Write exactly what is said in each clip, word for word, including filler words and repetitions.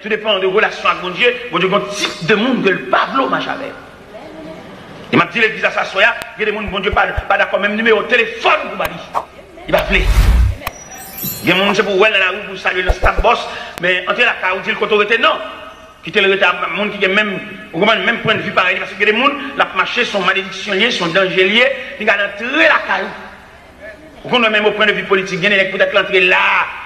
Tou depan de relasyon ak Bondye, Bondye gen yon tip de moun ke l pa vle w mache avè l. E m ap di legliz la sa swa a, gen de moun Bondye pa, pa dakò menm nimewo telefòn pou ba li. Li pa vle. Gen moun se pou w wè l nan lari pou w salye l nan Starbucks, men antre lakay ou di l kote w rete non. Kite l rete ak moun ki gen menm, ou konprann, menm pwennvi parèy li, paske gen de moun l ap mache, se yon malediksyon li ye, se yon danje li ye, li ka antre lakay ou. Ou konn wè menm o pwen de vi politik, gen de nèg poutèt l antre la,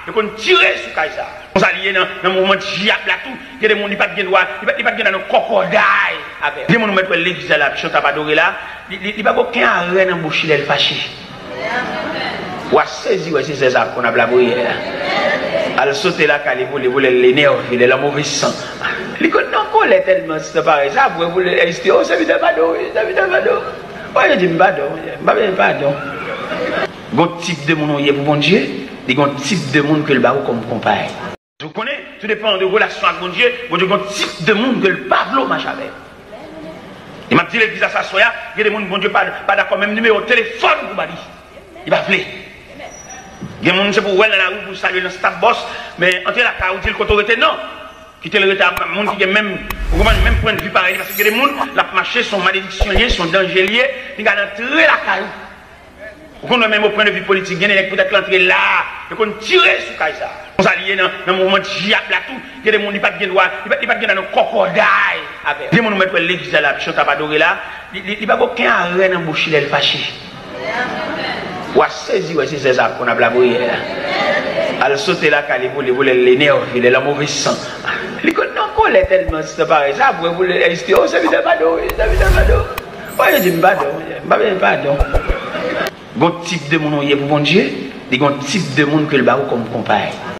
yo konn tire sou kay sa. Konsa li ye nan, nan mouvman dyab la tou, gen de moun li pa t gen dwa, li pa, li pa t gen dwa nan kòkòday avè yo. Gen moun ou mèt wè legliz la, l ap chante, ap adore la, li, li, li pa gen okenn arè nan bouch li lè l fache. W a sezi wè se sè sa k konn ap lapriyè. Al sote lakay li pou li, pou lè l enève, lè l an move san. Li konn nan kòlè tèlman se parèy sa, pou, pou lè, "Esther, o, sèvitè padon, wi, sèvitè padon." Mwen, yo di m padon, m pa bezwen padon. Gon tip de moun ou ye pou Bondye, li gon tip de moun ke l ba ou kòm konpay. Ou konnen, tou depan de relasyon ak Bondye, Bondye gon tip de moun ke l pa vle w mache avè l. E m ap di legliz la sa swa a, gen de moun Bondye pa, pa dakò menm nimewo telefòn pou ba li. Li pa vle. Gen moun se pou w wè l nan lari pou w salye l nan Starbucks, men antre lakay ou di l kote w rete non. Kite l rete ak moun ki gen menm, ou konprann, menm pwennvi parèy li, paske gen de moun l ap mache, se yon malediksyon li ye, se yon danje li ye, li ka antre lakay ou. Ou konn wè menm o pwen de vi politik, gen de nèg poutèt l antre la, yo konn tire sou kay sa. Konsa li ye nan, nan mouvman dyab la tou, gen de moun li pa t gen dwa, li pa, li pa t gen dwa nan kòkòday avè yo. Gen moun ou mèt wè legliz la, l ap chante, ap adore la, li, li, li pa gen okenn arè nan bouch li lè l fache. W a sezi wè se sè sa k konn ap lapriyè. Al sote lakay li pou li, pou lè l enève, lè l an move san. Li konn nan kòlè tèlman se parèy sa, pou, pou lè, "Esther, o, sèvitè padon, wi, sèvitè padon." Mwen, yo di m padon, m pa bezwen padon. Gon tip de moun ou ye pou Bondye, li gon tip de moun ke l ba ou kòm konpay.